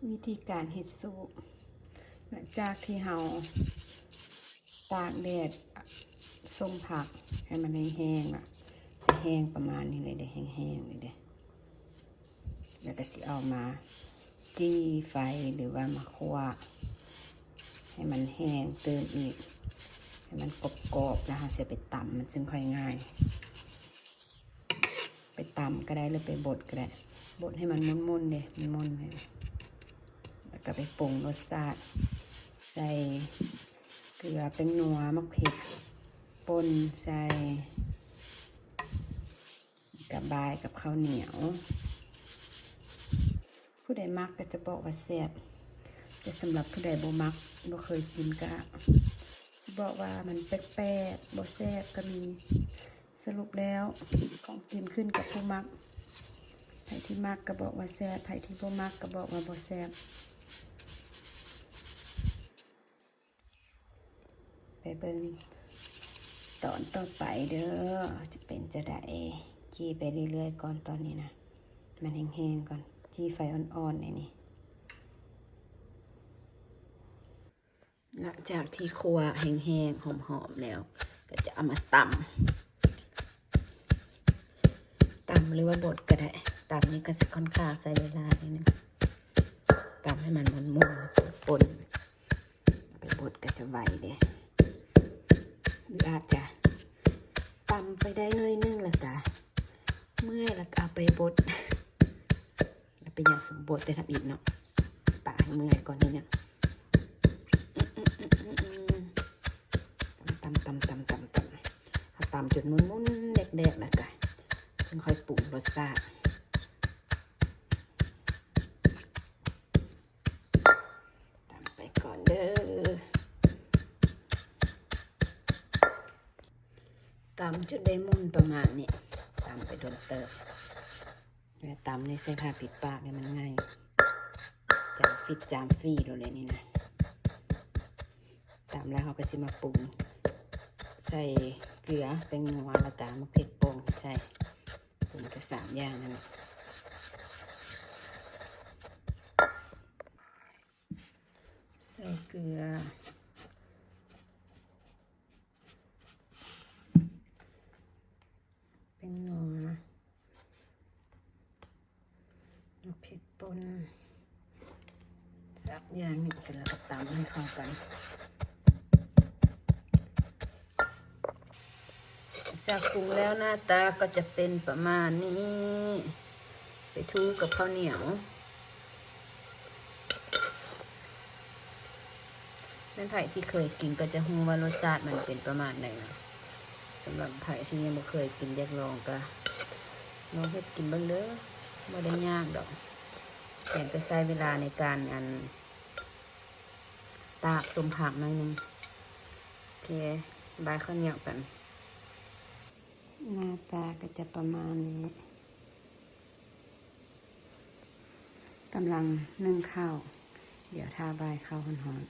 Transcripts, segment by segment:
ວິທີການເຮັດຊຸບ ຫຼັງຈາກທີ່ເຮົາຕາກແດດສົ້ມຜັກໃຫ້ມັນແຫ້ງໆ ລະຈະແຫ້ງປະມານນີ້ເລີຍເດ້ ແຫ້ງໆ ນີ້ເດ້ ລະກະຊິເອົາມາ ຈີ່ໄຟ ຫຼືວ່າມາຂົ້ວໃຫ້ມັນແຫ້ງຕື່ມອີກ ໃຫ້ມັນກອບໆ ລະເຮົາຊິເອົາໄປຕຳ ມັນຈຶ່ງຄ່ອຍງ່າຍ ໄປຕຳກະໄດ້ ຫຼືໄປບົດກະໄດ້ ບົດໃຫ້ມັນມົນໆ ເດ້ ມັນມົນ ລະກະໄປປຸງລົດຊາດ ໃສ່ເກືອ ແປ້ງນົວ ໝາກເຜັດປົ່ນ ໃສ່ ກະບາຍກັບເຂົ້າໜຽວ ຜູ້ໃດມັກກະຈະບອກວ່າແຊບ ແຕ່ສຳລັບຜູ້ໃດບໍ່ມັກ ບໍ່ເຄີຍກິນກະຊິບອກວ່າມັນແປກໆ ບໍ່ແຊບກະມີ ສະຫຼຸບແລ້ວ ຂອງກິນຂຶ້ນກັບຜູ້ມັກ ໃຜທີ່ມັກກະບອກວ່າແຊບ ໃຜທີ່ບໍ່ມັກກະບອກວ່າບໍ່ແຊບ. ໄປເບິ່ງຕອນຕໍ່ໄປເດີ ຈະເປັນຈັ່ງໃດ ຈີ່ໄປເລື້ອຍໆ ກ່ອນຕອນນີ້ນະ ມັນແຫ້ງໆ ກ່ອນ ຈີ່ໄຟອ່ອນໆ ໃນນີ້ ຫຼັງຈາກທີ່ຂົ້ວແຫ້ງໆ ຫອມໆ ແລ້ວ ກະຈະເອົາມາຕຳ ຕຳ ຫຼືວ່າບົດກະໄດ້ ຕຳນີ້ກະຊິຄ່ອນຂ້າງໃຊ້ເວລາໜ້ອຍໜຶ່ງ ຕຳໃຫ້ມັນມົນໆ ປົນໆ ເອົາໄປບົດກະຈະໄວເດ້ ຫຼືອາດຈະຕຳໄປໄດ້ໜ້ອຍໜຶ່ງ ລະກະເມື່ອຍ ລະກະເອົາໄປບົດ ລະໄປຍ່າງສົມບົດແຕ່ທຳອິດເນາະ ປະໃຫ້ເມື່ອຍກ່ອນນີ້ນະ ຕຳໆໆໆໆ ເອົາຕຳຈົນໝຸ່ນໆ ແດກໆ ລະກະຈຶ່ງຄ່ອຍປຸງລົດຊາດ. ຕຳໄປກ່ອນເດີ ຕຳຈົນໄດ້ໝຸ່ນປະມານນີ້ ຕຳໄປດົນເຕີບ ແລະຕຳນີ້ໃສ່ຜ້າປິດປາກນີ້ມັນງ່າຍ ຈາມຟິດຈາມຟີໂລດແຫຼະນີ້ນະ ຕຳແລ້ວເຮົາກະຊິມາປຸງ ໃສ່ເກືອ ແປ້ງນົວ ລະກະໝາກເຜັດປົ່ນໃສ່ ປຸງແຕ່ສາມຢ່າງນັ້ນແຫຼະ ໃສ່ເກືອ ແປ້ງນົວ ໝາກເຜັດປົ່ນ ສາມຢ່າງນີ້ ແລ້ວກະຕຳໃຫ້ເຂົ້າກັນ ຈາກປຸງແລ້ວໜ້າຕາກະຈະເປັນປະມານນີ້ ໄປຖູກັບເຂົ້າໜຽວ ແມ່ນໃຜທີ່ເຄີຍກິນກະຈະຮູ້ວ່າລົດຊາດມັນເປັນປະມານໃດນະ ສຳລັບໃຜທີ່ຍັງບໍ່ເຄີຍກິນ ຢາກລອງກະລອງເຮັດກິນເບິ່ງເດີ ບໍ່ໄດ້ຍາກດອກ ພຽງແຕ່ໃຊ້ເວລາໃນການ ອັນ ຕາກສົ້ມຜັກໜ້ອຍໜຶ່ງ ໂອເຄ ບາຍເຂົ້າໜຽວກັນ ໜ້າຕາກະຈະປະມານນີ້ ກຳລັງໜຶ້ງເຂົ້າ ດຽວຖ້າບາຍເຂົ້າຮ້ອນ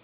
ໆ.